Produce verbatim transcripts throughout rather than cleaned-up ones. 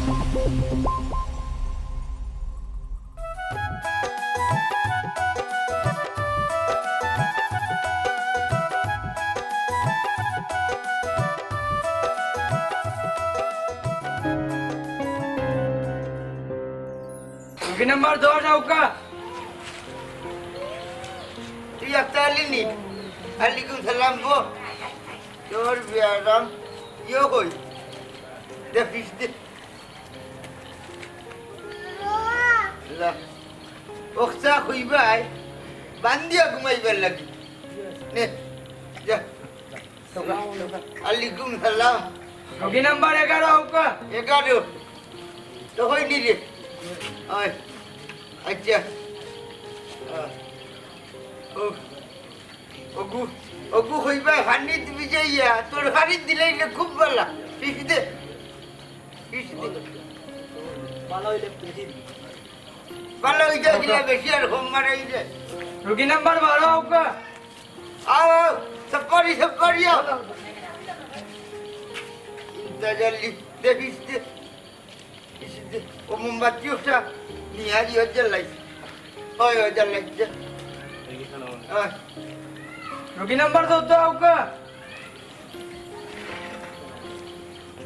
রুগী নাম্বার দশ আউক্কা। তুই একটা আলি নি। আলাইকুম সালাম গো। তোর বিয়ারাম ইয়ো কই? দে ফিস দে। লা। ওখসা খুইবাই বান্দিয়া ঘুমাইবার লাগি। নে, যা। আলাইকুম সালাম। রুগী নাম্বার এগারো আউক্কা। এগারো। তো হয়নি রে। আয়। আচ্ছা। আহ। ও, ওগু, ওগু কইবা খানি দিবি যাইয়া, তোর খানি দিলেই না খুব ভালা। ফিস দে। ফিস দে। ভালা হইলে বেশি। ভালা হইতে গেলে বেশি আর কম মারাই দে। রুগী নাম্বার বারো আউক্কা। আও, আও, সব পারি, সব পারি, আও। ইন্তা জাল্লি, দে ফিস দে। ফিস দে। ও মোমবাতি ওটা নিয়ে আজ ওই জ্বালাই। ওই, ওই জ্বালাই, যা। হ্যাঁ। রুগী নাম্বার চৌদ্দ আউক্কা।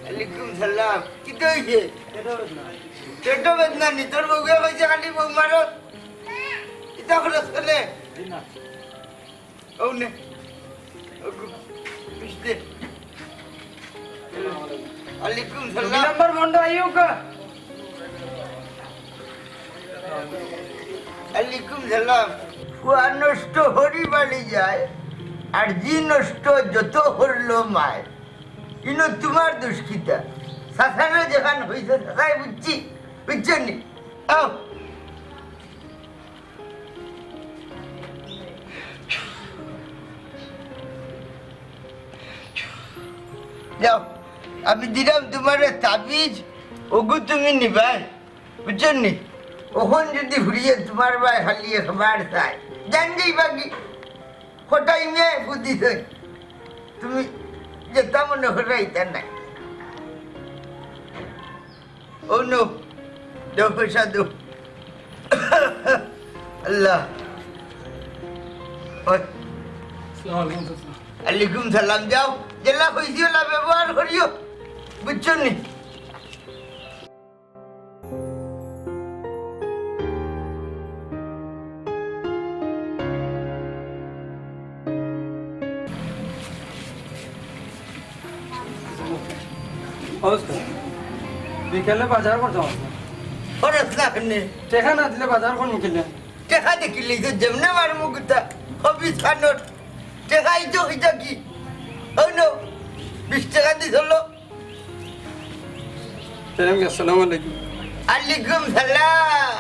আলাইকুম সালাম। কিতা অইছে? পেটো বেদনা নি? তোর বউয়ে কইছে খালি বউ মারো। ইতা খরচ করে। ও নে। ওগু, পিছলে। আলাইকুম রুগী সালাম। নাম্বার বন্ধ আইও কা? আলাইকুম সালাম। কুয়া নষ্ট হরি বালি যায়, আর জি নষ্ট যত হরলো মায়। ইনো তোমার দুষ কিতা? সাসানো যেখান হইছে, সাসাই বুঝছি, বুঝছো নি? আও। যাও, আমি দিলাম তোমারে তাবিজ, ওগু তুমি নিবায়, বুঝছো নি? অখন যদি ফুরিয়ে তোমার বায় খালি একবার চায়, জান যাইবা কি? কটাই মেয়ে ফুদি থই, তুমি যেতা মনে করো ইতা নাই। ও নো, দেও পয়সা দেও। আল্লাহ। ওই। আসসালামু আলাইকুম, চাচা। আলাইকুম সালাম। যাও, যেলা কইছি ওলা ব্যবহার করিও, বুঝছো নি? অবস্থা। বিকেলে বাজার করতাম। খরচ না কেনে? টেকা না দিলে বাজার করমু কিলা? টেকা দেখিলে তো যেমনে মারমু গুতা। অফিস খানোর। টেকা এই তো হইতা কি? ওই নো, বিশ টেকা দি চলো। সালাম, আসসালামু আলাইকুম। আলাইকুম সালাম।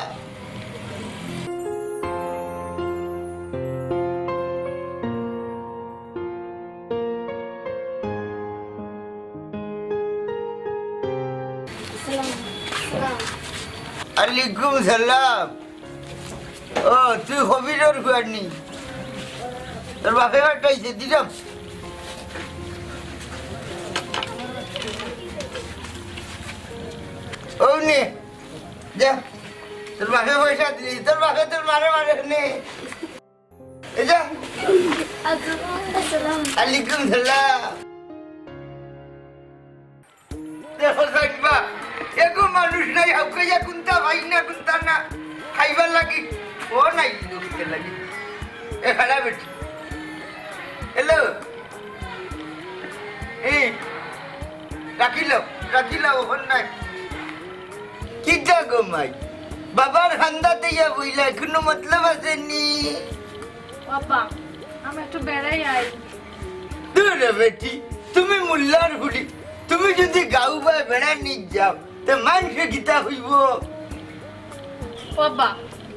আলাইকুম সালাম। ও, তুই কবিরর ফুয়া নি? তোর বাপে পাঠাইছে, দিলাম। ও নে, যা। তোর বাপে পয়সা দিলি, তোর বাপে তোর মারে মারে নে। এই যা। আসসালাম। আলাইকুম সালাম। দেখো সাইবা, এগো মানুষ নাই, হাউকাইয়া কুন্তা ভাই না, কুন্তা না, খাইবার লাগি, ও নাই, দুঃখের লাগি। এ খারাপ বেটি। হ্যালো। এই, রাখিল, রাখিল, অখন নাই। কিতা গো মাই? বাবার খান্দাত ইয়া বইলা, কুনু মতলব আছে নি? বাবা, আমি একটু বেড়াই আই। দূর রে বেটি, তুমি মুল্লার ফুড়ি, তুমি যদি গাউ বায় বেড়ানি যাও, তে মানষে কিতা কইবো? বাবা,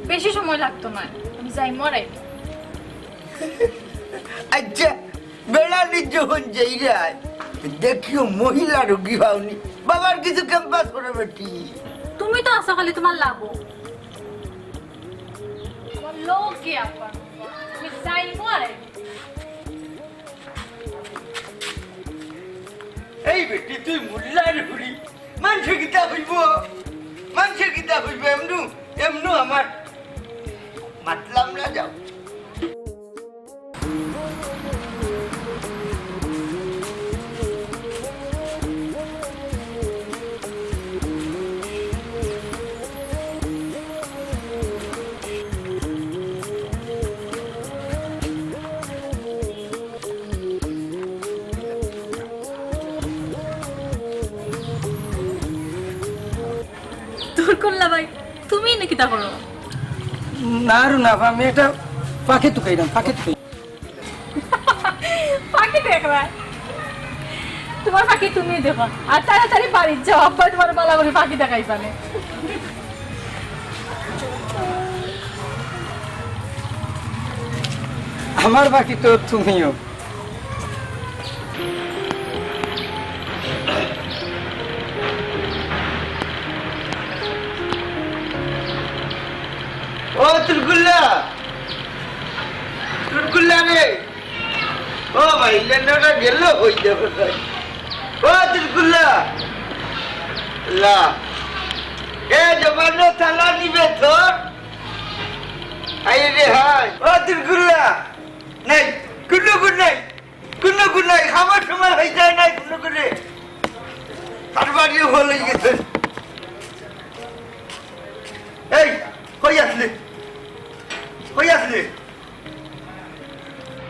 বেশি সময় লাগতো না, আমি যাইমু আর আইমু। আচ্ছা, বেড়ানি যখন যাইরায়, দেখিও মহিলা রুগী পাওনি। বাবার কিছু ক্যাম্পাস করে বেটি। তুমি তো আছো খালি তোমার লাভো। আমার লোক কি আপা? আমি যাইমু আর আইমু। এই বেটি, তুই মুল্লার ফুড়ি, মানষে কিতা কইবো? মানষে কিতা কইবো? এমনু, এমনু আমার মাতলাম না, যাও। দুর কুল্লা ভাই, তুমি ইনো কিতা করো? না, রুনা, আমি একটা পাখি তুকাইরাম, পাখি তুকাই। পাখি দেখরায়? তুমার পাখি তুমি দেখো, আর তাড়াতাড়ি বাড়িত যাও, আব্বায় তুমারে বালা করি পাখি দেখাইবা নে। আমার পাখি তো তুমিও। ও তুরকুল্লা, তুরকুল্লা রে। ও ভাই, লেন্ডটা গেল কই দেখো তাই। ও তুরকুল্লা। লা। এ জমানো তালা নিবে তোর। হায় রে হায়। ও তুরকুল্লা। নাই, কুনু গুণ নাই। কুনু গুণ নাই। খাবার সময় হয়ে যায় নাই কুনু গুণে। তার বাড়িও হল হয়ে গেছে। এই, কই আসলি? কই আসলি?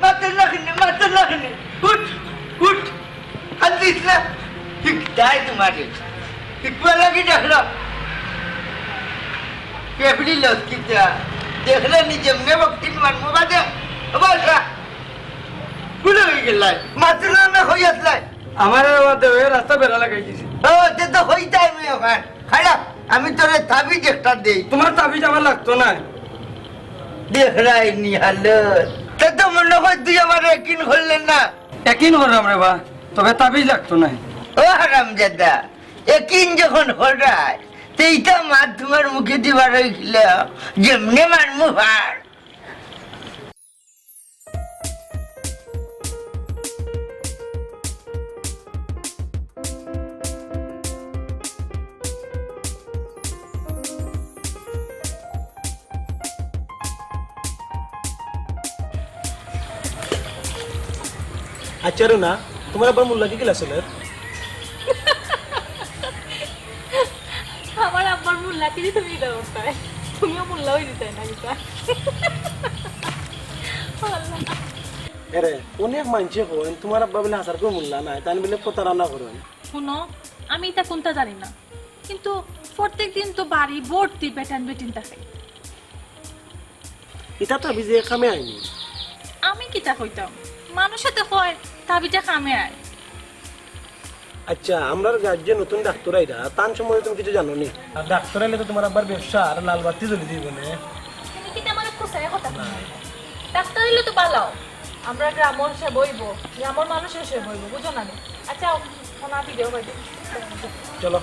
মাতর না কেনে, মাতর না কেনে। উঠ, উঠ। কান্দিস না। ঠিক তাই তোমারে। ঠিক বলা কি দেখলো? পেপড়ি লস কিতা? দেখলে নিজে মনে ভক্তি তোমার মুখা দে। ও বাসা। কুলে হয়ে গেলাই। মাতর না, না হই আসলাই। আমার আর বাদ দে, ওই রাস্তা বেড়া লাগাই দিছি। ও, তে তো হইতাই আমি ওখান। খারাপ, আমি তোরে তাবিজ একটা দেই। তোমার তাবিজ আমার লাগতো না। দেখরাই নি হালত। তে তো মনে হয় তুই আমার একিন করলে না। একিন করলাম রে বা, তবে তাবিজ লাগতো না। ও হারামজাদা, একিন যখন হরায়, তে ইটা মাত তোমার মুখে দিবার হইছিল, যেমনে মারমু ফার। আচ্ছা রুনা, তোমার আব্বার মোল্লা কি ক্লাস হলের? আমার আব্বার মোল্লা কি তুমি দাও তাই? তুমিও মোল্লা হয়ে দিতে না কিতা? আল্লাহ। এরে, অনেক মানষে কইন, তোমার আব্বা বলে হাজার করে মোল্লা নাই, তাই বলে প্রতারণা করেন। শুনো, আমি ইতা কুনতা জানি না, কিন্তু প্রত্যেক দিন তো বাড়ি ভর্তি বেটান বেটিন থাকে। ইতা তাবিজে কামে আয়নি। আমি কিতা কইতাম, মানুষে তো কয় তাবিজে কামে আয়। আচ্ছা, আমরার গাঁওত যে নতুন ডাক্তর আইরা, তান সম্বন্ধে তুমি কিছু জানো নি? আর ডাক্তর আইলে তো তোমার আব্বার ব্যবসা আর লাল বাতি জ্বলি দিব নে। তুমি কিতা আমারে খুশায় কথা কও? ডাক্তর আইলে তো বালাও, আমরা গ্রামর সেবা হইব, গ্রামর মানুষের সেবা হইব, বুঝো না নি? আচ্ছা, ওনা ভিডিও করে দিন। চলো।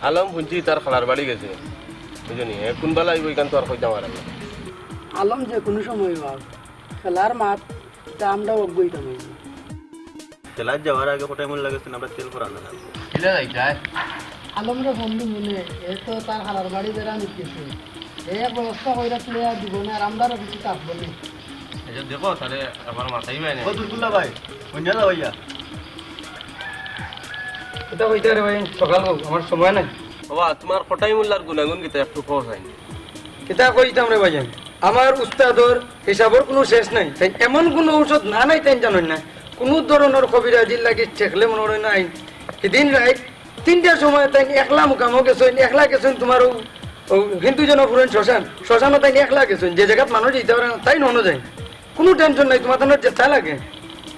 আলম হুনছি তার খালার বাড়ি গেছে, বুঝছো নি? এ কুন বালা আইব ইখান তো আর কইতাম পারলাম না। আলম যে কুনু সময় বা খেলার মাত, তা আমরা অজ্ঞ হইতাম হইব। খেলাত যাওয়ার আগে কটাই মন লাগে শুনে আমরা তেল করানো লাগবো। কিলা যাইতায়? আলমরে ফোন দিমু নে, এ তো তার খালার বাড়ি বেড়া নিতেছে। এ এক ব্যবস্থা কইরা প্লেয়ার দিব না, আর আমরারও কিছু চাপ বলি। এই যে দেখো, তাহলে আমার মাথায় পায় না। ও দুলদুল্লা ভাই, অন্য যাও ভাইয়া। কিতা কইতায় রে ভাই, সকাল হোক, আমার সময় নাই। বাবা, তোমার কটাই মোল্লার গুণাগুণ কিতা একটু কও চাই। কিতা কইতাম রে ভাই, আমার উস্তাদর হিসাবর কুনু শেষ নাই। তাইন এমন কুনু ঔষধ না নাই তাইন জানইন না। কুনু ধরনর কবিরাজির লাগি ঠেকলে মনে অয় না আইন। হিদিন রাইত তিনটার সময় তাইন একলা মুকামো গেছইন, একলা গেছইন তোমার অউ, অউ হিন্দু জনপুরইন শ্মশান, শ্মশানো তাইন একলা গেছইন, যে জাগাত মানুষ যাইতা পারে না, তাইন অনো যাইন। কুনু tension নাই, তোমার তানর যেতা লাগে।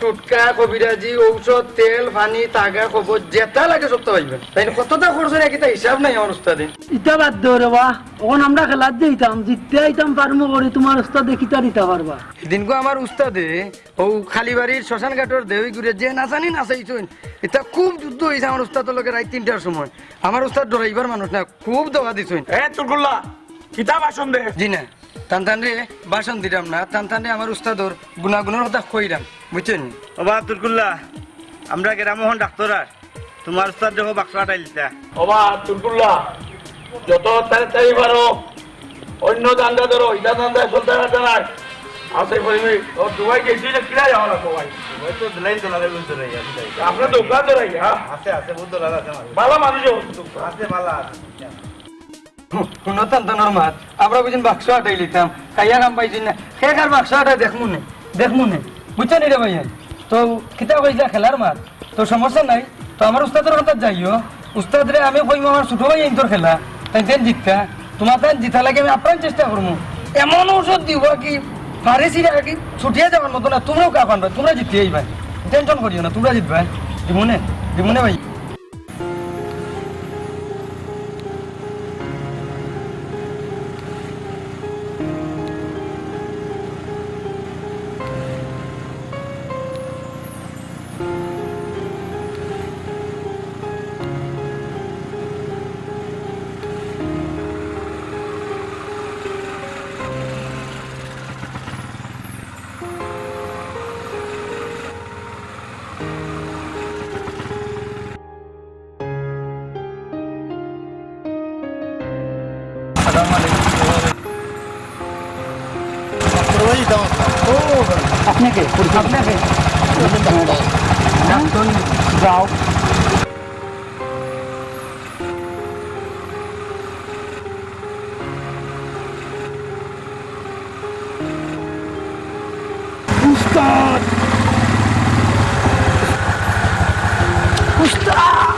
টুটকা, কবিরাজি, ঔষধ, তেল, পানি, তাগা, কবজ, যেটা লাগে সবটা পাইবা। তাইন কতটা খরচ অয়, কিতা হিসাব নাই আমার উস্তাদে। ইটা বাদ দেও রে বা, অখন আমরা খেলাত যাইতাম, জিততে আইতাম পারমু করি, তুমার উস্তাদে কিতা দিতা পারবা? হিদিনকু আমার উস্তাদে অউ কালীবাড়ির শ্মশান ঘাটর দেউই ঘুরে যে নাচানি নাচাইছইন, ইটা খুব যুদ্ধ অইছে আমার উস্তাদর লগে রাইত তিনটার সময়। আমার উস্তাদ ডরাইবার মানুষ না, খুব দোয়া দিছইন। এ তুলকুল্লা, কিতা ভাষণ দে? জি না, তান তানরে ভাষণ দিরাম না, তান তানরে আমার উস্তাদর গুণাগুণর কথা কইরাম, বুঝছইন? ওবা তুলকুল্লা, আমরা গেরামো অখন ডাক্তর আর তুমার উস্তাদ দেখো বাক্স আটাই লিতা। ওবা তুলকুল্লা, যত তাড়াতাড়ি পারো অন্য ধান্দা ধরো, ইটা ধান্দা চলতে পারতে না। আছে কইবি, ও দুবাই গেছি না, কিরা যাওয়া লাগবো ভাই? ওই তো লাইন তো লাগে, বুঝতে নাই, আমি যাই। আপনার দোকান ধরাই, হ্যাঁ? আছে, আছে, বহুত দোকান আছে আমার। ভালা মানুষ আছে। আছে, ভালা আছে। হুনো তান তানর মাত, আমরা বুঝিন বাক্স আটাই লিতাম, খাইয়া কাম পাইছি না, খে কার বাক্স আটাই দেখমু নে, দেখমু নে, বুঝছো নি রে ভাইয়া? তো কিতা কইলা খেলার মাত, তো সমস্যা নাই, তো আমার উস্তাদর কথাত যাইও, উস্তাদরে আমি কইমু আমার ছোট ভাই ইন্তর খেলা, তাইন তাইন জিততা, তুমার তাইন জিতা লাগে আমি আপ্রাণ চেষ্টা করমু, এমন ঔষধ দিব কি ফারে সিরা কি ছুটিয়া যাওয়ার মতো না, তুমরাও কা পানবা, তুমরা জিতিয়া আইবা, টেনশন করিও না, তুমরা জিতবা, দিমুনে, দিমুনে ভাই। আপনাকে, আপনাকে। যাও। উস্তাদ! উস্তাদ!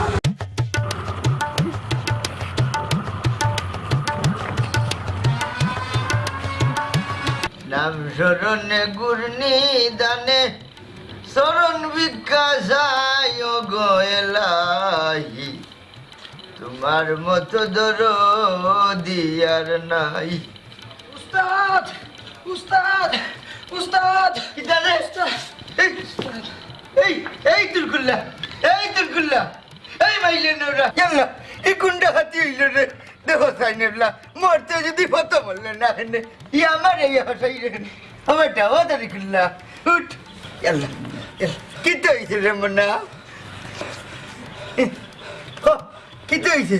নাম স্মরণে গুর নিদানে, চরণ ভিক্ষা চাই ও গো এলাহি। তুমার মতো দরদি আর নাই। উস্তাদ! উস্তাদ! উস্তাদ! কিতা রে? উস্তাদ! এই, এই, এই তুলকুল্লা! এই তুলকুল্লা! এই মাইলে নোরা! ইয়াল্লা! ই কুন ডাকাতি অইলো রে? দেখো সাইনেবলা, মরতে যদি ফত মরলে না হেনে, ই আমার এই হসাই রে। ও বেটা, ও তারিকুল্লা, উঠ। ইয়াল্লা, ইয়াল্লা। কিতা অইছে রে মনা? হ, কিতা অইছে?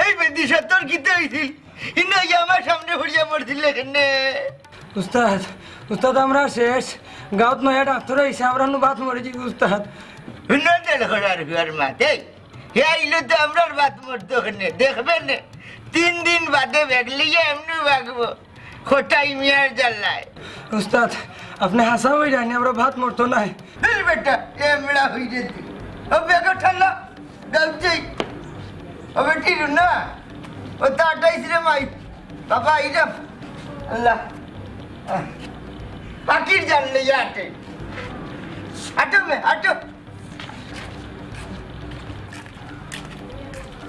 এই বেদিশা তোর কিতা অইছিল? ইনো ই আমার সামনে পড়িয়া মরছিলে কেনে? উস্তাদ, উস্তাদ, আমরা শেষ। গাঁওত নয়া ডাক্তর আইছে, আমরা নু বাত মরি যাইবো উস্তাদ। হুনো তেল করার হুয়ার মাত, এই, হে আইলো তো আমরার বাত মরতো কেনে, দেখবে নে। তিন দিন বাদে ব্যাগ লইয়া এমনি ভাগবো। খোটাই মিয়ার জ্বালায়। উস্তাদ, আপনে হাছা কইরা নি, আমরা বাত মরতো নায়। এই বেটা, এমরা হইরে তুই। ও ব্যাগ ঠান্ডা। গাউজি, ও বেটি রুনা, ও তো আটাইস রে মাই। বাবা, এই রে। আল্লাহ। আহ। পাখির জাল লইয়া আটে। আটো মে, আটো।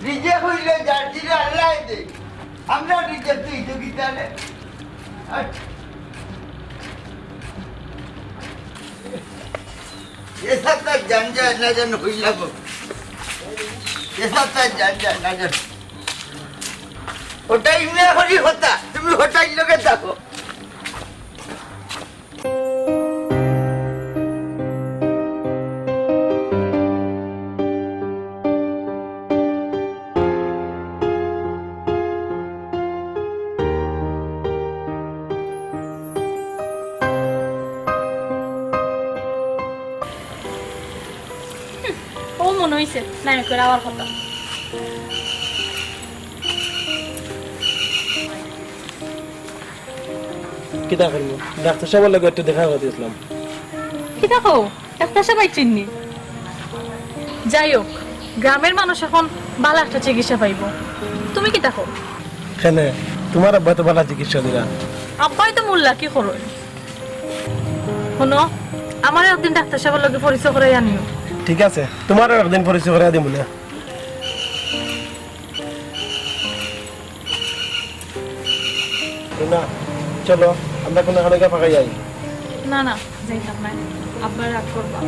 রিজেক্ট হইলে যার দিলে আল্লাহ দে। আমরা রিজেক্ট তুই তো কি জানে? আট। এসাতা জান যায় না জান হইলা গো। এসাতা জান যায় না জান। ওটাই মে হরি হতা, তুমি ওটাই লগে থাকো। ও মনে হইছে নায়কের আওয়ার কথা। কিতা করবো? ডাক্তার সাহেবের লগে একটু দেখা করতে গেছিলাম। কিতা কও? ডাক্তার সাহেব আইছইন নি? যাই হোক, গ্রামের মানুষ এখন ভালা একটা চিকিৎসা পাইবো। তুমি কিতা কও? কেনে? তোমার আব্বা তো ভালা চিকিৎসা দিরা। আব্বাই তো মোল্লা কি করইন? হুনো, আমারে একদিন ডাক্তার সাবর লগে পরিচয় করাইয়া নিও। ঠিক আছে, তুমারেও একদিন পরিচয় করাইয়া দিমু না। না, চলো, আমরা কুনু আরেক ফাঁকা যাই। না, না, যাইতাম না। আব্বায় রাগ করবা।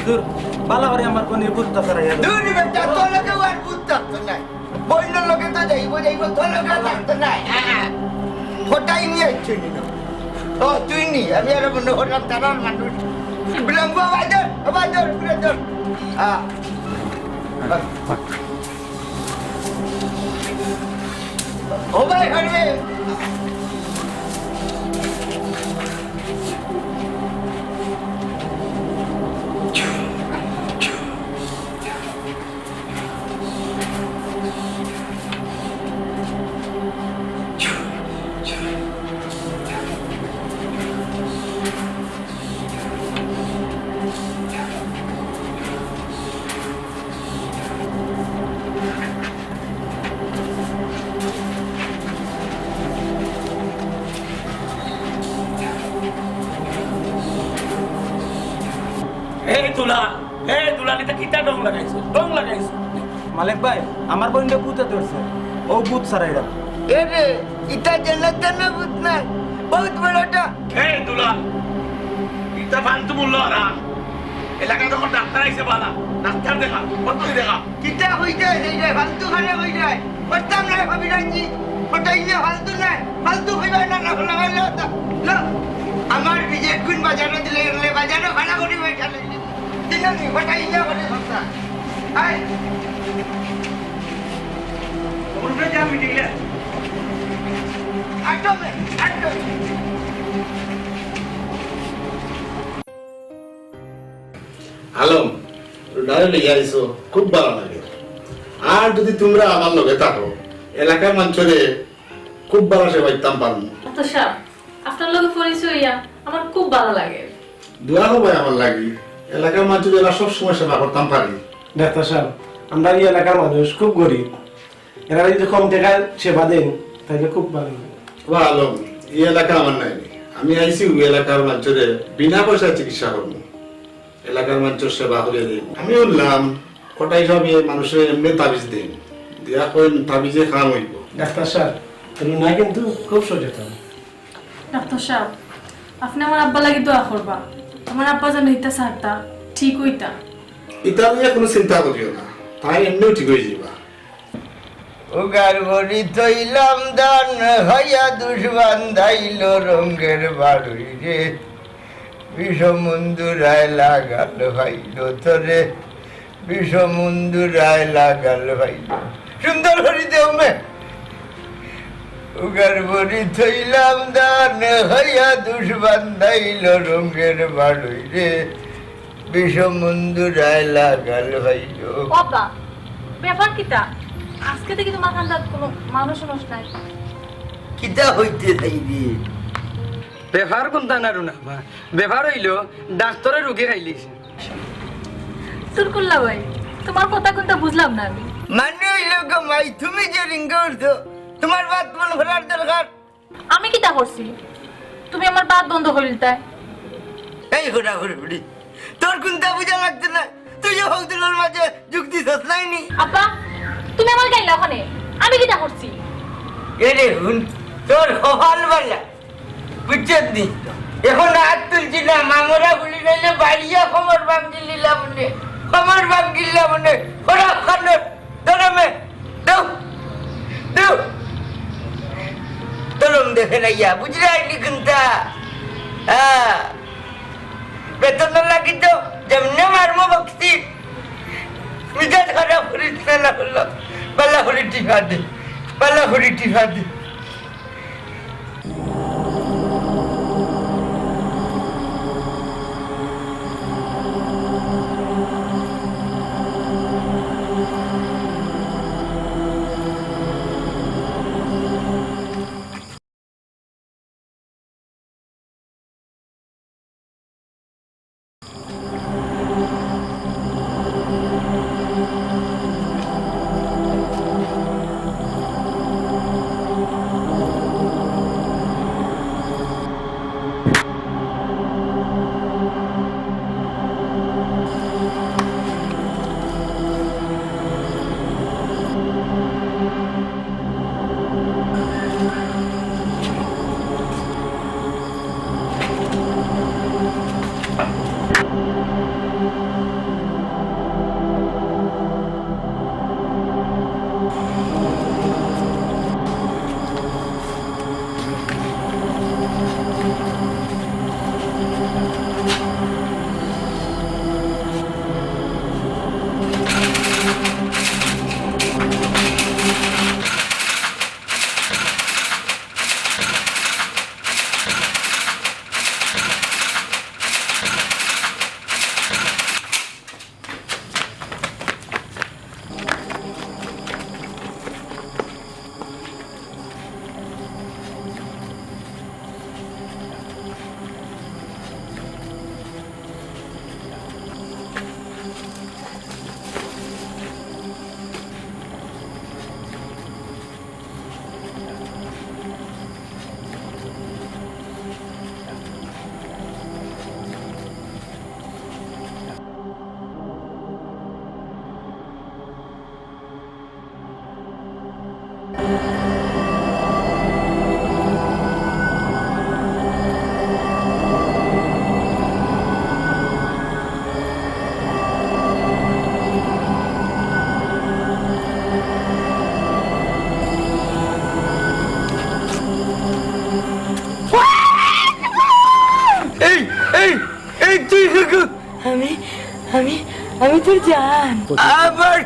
দূর, বালা করি আমার বইনর ভূতটা ছাড়াইয়া দেও। দূর বেটা, তোর লগে আর ভূত থাকতো নায়। বইনর লগে তো যাইবো, যাইবো, তোর লগে আর থাকতো নায়। আ, আ। ফটাই নিয়া আইছে নি না? ও, তুই নি, আমি আর মনে করলাম তারার মানুষ। বিলম্ব আবার ধর, আবার ধর, ঘুরে ধর। আ। ও ভাই, হরবে। এই দুলাল, এই দুলাল, ইতা কিতা ঢং লাগাইছো? ঢং লাগাইছো। মালিক ভাই, আমার বইনরে ভূতে ধরছে, অউ ভূত ছাড়াইরা। এ রে, ইতা যেন তেন ভূত নায়, বউত বড়টা। এই দুলাল, ইতা ফালতু মূল্য হারাম। এলাকাত যখন ডাক্তার আইছে বালা, ডাক্তার দেখা, কত দেখা। কিতা কইতায়, এই যে ফালতু খানে কইতায়। করতাম নায়, কবিরাজি। ওটা ইয়ে ফালতু নায়, ফালতু কইবায় না, না, না, না, না, না। আমার বিজেট গুণ বাজারো দিলে, এগুলো বাজারো ভাড়া করি বইটা লইলি। দিন নি, ওটা ইয়ে করে সস্তা। আয়। উঠবে যা মিটিং রে। আটো মে, আটো। আলম, ডারে লইয়া আইছো, খুব ভালা লাগে। আর যদি তুমরা আমার লগে থাকো, এলাকার মানষরে খুব ভালা সেবা দিতাম পারমু। আচ্ছা সাব, আপনার লগে পরিচয় অইয়া আমার খুব ভালা লাগে। দোয়া করবায় আমার লাগি, এলাকার মানষরে যেন সব সময় সেবা করতাম পারি। ডাক্তার সাব, আমরা এই এলাকার মানুষ খুব গরিব, এরা যদি কম টাকায় সেবা দেন, তাইলে খুব ভালা লাগে। ও আলম, এই এলাকা আমার নায়নি। আমি আইছি অউ এলাকার মানষরে বিনা পয়সায় চিকিৎসা করমু। এলাকার মানষর সেবা করিয়া দেই। আমি হুনলাম, কটাই সাবে মানষরে এমনে তাবিজ দেইন। দিয়া কইন, তাবিজে কাম অইবো। ডাক্তার সাব, রুনা কিন্তু খুব সচেতন। ডাক্তার সাব, আপনে আমার আব্বার লাগি দোয়া করবা। আমার আব্বা যেন ইতা ছাড়তা ঠিক অইতা। ইতা লইয়া কুনু চিন্তা করিও না, তাই এমনেউ ঠিক অইযিবা। উগার ভরি থইলাম দান, হইয়া দুষ বান্ধাইল রঙ্গের বাড়ুই রে। বিষমুন্দুরায় লাগাল পাইল তোরে, বিষমুন্দুরায় লাগাল পাইল। সুন্দর করি দেও মে। উগার ভরি থইলাম দান, হইয়া দুষ বান্ধাইল রঙ্গের বাড়ুই রে। বিষমুন্দুরায় লাগাল পাইল। ও আব্বা, ব্যাপার কিতা? আজকে দেখি তুমার কান্দাত কুনু মানুষ মানুষ নাই। কিতা অইতে চাইবি? ব্যাপার কুনতা না রুনা মা, ব্যাপার অইলো ডাক্তরে রুগী খাইলিছে। সুরকুল্লা ভাই, তুমার কথা কুনতা বুঝলাম না আমি। মানে অইলো গো মাই, তুমি যে রিঙ্গে উঠছো, তুমার বাত বন্ধ করার দরকার। আমি কিতা করছি? তুমি আমার বাত বন্ধ করিলতায়। এই হুড়া হুড়ি, তোর কুনতা বুঝা লাগতো না, তুইও হকলর মাঝে যুক্তি দিছস নায়নি। আব্বা, তুমি আমার গাইলা ওখানে, আমি কিতা করছি? এরে হুন, তোর কপাল বালা, বুঝছস নি? এখন আর তুলছি না, মামরা গুলি নাইলে বাড়িয়া কমর ভাঙ্গিলিলা মনে, কমর ভাঙ্গিলিলা মনে, ওরা খানোর, ধরো মে, দেও, দেও। তলম দেখে না ইয়া, বুঝলে আইনি কুনতা? হ্যাঁ, বেতন না লাগি তো, যেমনে মারমু বক্সি। মিজাজ খারাপ করিস না, না হলো। বালা করি টিপা দে, বালা করি টিপা দে। আমি তোর জান। আমার,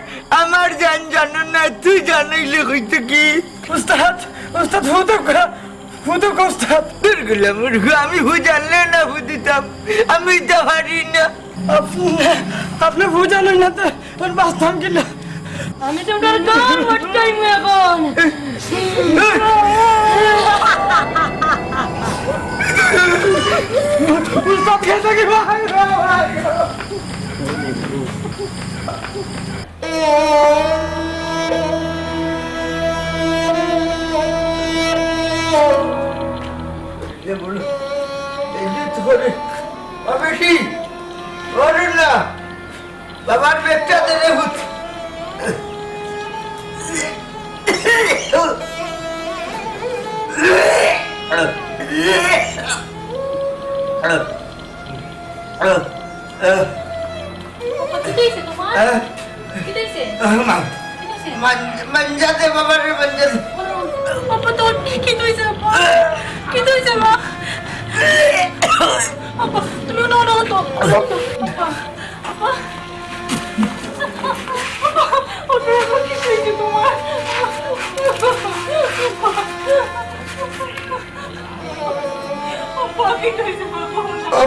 আমার জান জানো না, তুই জানাইলে হইতো কি? উস্তাদ, উস্তাদ, ফুটো কা, ফুটো কা উস্তাদ। দূর গুলা মূর্খ, আমি হু জানলে না হু দিতাম, আমি তো পারি না। আপনি, আপনি হু জানেন না তো, তোর বাঁচতাম কি না? আমি তোমরা গান ভটকাইমু এখন। উস্তাদ খেতে কি ভাই, ভাই, ভাই। এ বলো, এই যে তোরে, ও বেটি, ওরে না, বাবার পেটটা ধরে ভূত। বাবা, কিতা অইছে তোমার? হ্যাঁ? কিতা অইছে? আহ, মা। কিতা অইছে? মান-, মাঞ্জা দে বাবা রে, মাঞ্জা দে। বাবা, তোর কিতা অইছে, বাবা? কিতা অইছে, মা? বাবা, তুমি উঠো, উঠো, উঠো। বাবা, বাবা। বাবা, বাবা, কিতা অইছে তোমার? বাবা, কিতা অইছে, বাবা? ও,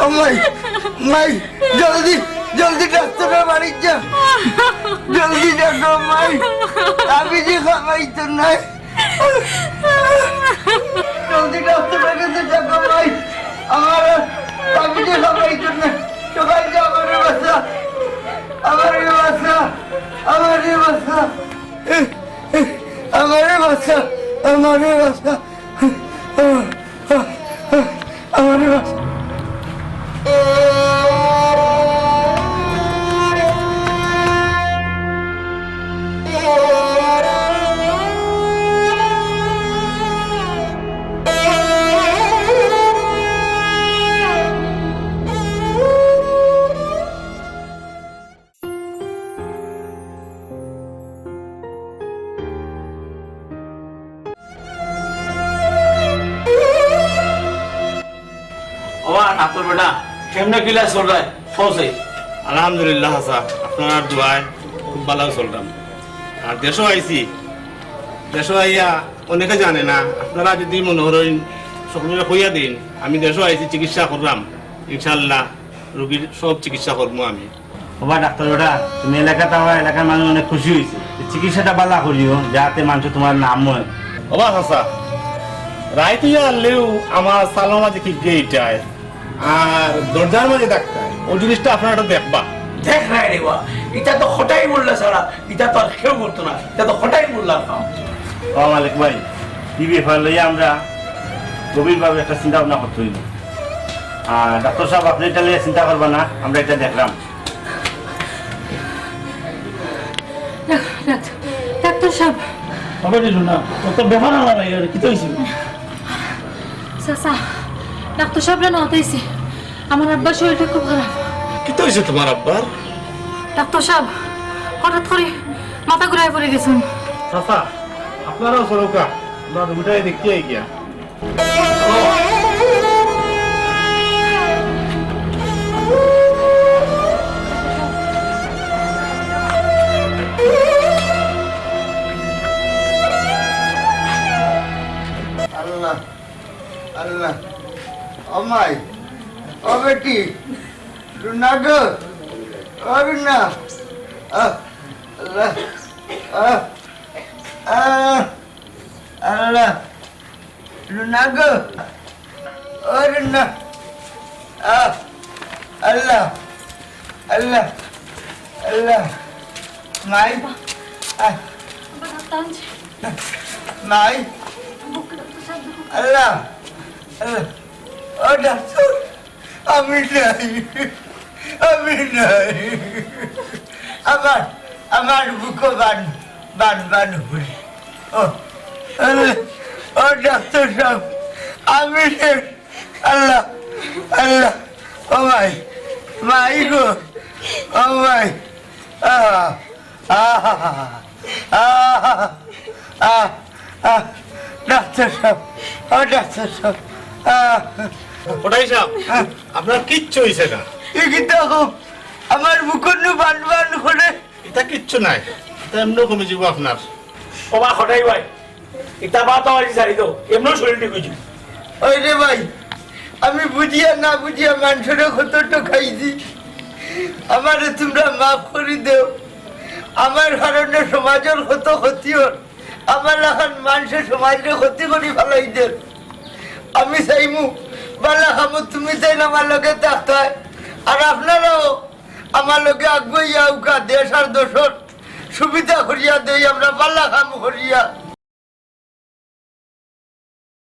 ও মাই, মাই, জলদি, জলদি ডাক্তারর বাড়িত যা। জলদি ডাকো মাই, আমি যে খাবাইতো নাই। জলদি ডাক্তারর কাছে ডাকো মাই, আমার, আমি যে খাবাইতো নাই। সবাই যা, আমারে বাঁচা, আমারে বাঁচা, আমারে বাঁচা, আমারে বাঁচা, আমারে বাঁচা। আমারে বাঁচা। ওবা, ডাক্তার বেটা, কেমনে কিলা চলরায়? কও চাই। আলহামদুলিল্লাহ, চাচা, আপনারার দোয়ায় খুব ভালা চলরাম। আর দেশো আইছি, দেশো আইয়া অনেকে জানে না, আপনারা যদি মনে করইন সকলরে কইয়া দিন, আমি দেশো আইছি, চিকিৎসা কররাম, ইনশাআল্লাহ। রুগীর সব চিকিৎসা করমু আমি। ওবা ডাক্তার বেটা, তুমি এলাকাত আওয়া, এলাকার মানুষ অনেক খুশি অইছে। এই চিকিৎসাটা ভালা করিও, যাতে মানষে তুমার নাম অয়। ওবা চাচা, রাইত অইয়া আইলেউ আমার চালর মাঝে কিগিয়ে ইটায়, আর দরজার মাঝে ধাক্কায়, অউ জিনিসটা আপনারা একটু দেখবা। দেখরায় রে বা, ইটা তো কটাই মোল্লা ছাড়া, ইটা তো আর কেউ করতো না, ইটা তো কটাই মোল্লার কাম। ও মালিক ভাই, ই ব্যাপার লইয়া আমরা গভীরভাবে একটা চিন্তা ভাবনা করতে অইবো। আর ডাক্তার সাব, আপনে ইটা লইয়া চিন্তা করবা না, আমরা ইটা দেখরাম। ডাক-, ডাক-, ডাক্তার সাব। হবে রে লুনা, অত ব্যাপার আনা নাই, কিতা অইছে? চাচা, ডাক্তার সাবরে নেওয়াত আইছি। আমার আব্বার শরীরটা খুব খারাপ। কিতা অইছে তুমার আব্বার? ডাক্তার সাব, হঠাৎ করি মাথা ঘুরাই পড়ি গেছইন। চাচা, আপনারাও চলউক্কা, আমরা রুগীটারে দেখিয়া আই গিয়া। আল্লাহ, আল্লাহ, ও মাই, ও বেটি, রুনা গো, ও রুনা, আহ, আল্লাহ, আহ, আহ। আল্লাহ, রুনা গো, ও রুনা, আহ, আল্লাহ, আল্লাহ, আল্লাহ, মাই, আহ, মাই, আল্লাহ, আল্লাহ, ও ডাক্তার, আমি নাই, আমি নাই। আমার, আমার বুকো বান, বান, বান হইল। ও, আল্লাহ, ও ডাক্তার সাব, আমি নাই। আল্লাহ, আল্লাহ, ও মাই, মাই গো, ও মাই, আহ, আহ, আহ, আহ, আহ, ডাক্তার সাব, ও ডাক্তার সাব, আহ। কটাই সাব, আহ। আপনার কিচ্ছু অইছে না। ই কিতা কও? আমার বুকর নু বান বান করে। ইতা কিচ্ছু নাই, ইতা এমনেউ কমি যাইবো আপনার। ওবা খটাই ভাই, ইতা বাদ তো আজি ছাড়ি দেও, এমনেউ শরীর ঠিক অইযিবো। ওই রে ভাই, আমি বুঝিয়া না বুঝিয়া মানষরে কত ঠকাইছি, আমারে তুমরা মাফ করি দেও। আমার কারণে সমাজর কত ক্ষতি অর, আমার লাখান মানষে সমাজরে ক্ষতি করি ফালাই দের। আমি চাইমু বালা কামো তুমি যেন আমার লগে থাকতায়, আর আপনারাও আমার লগে আগুয়াইয়া আউক্কা, দেশ আর দশর সুবিধা করিয়া দেই আমরা বালা কাম করিয়া।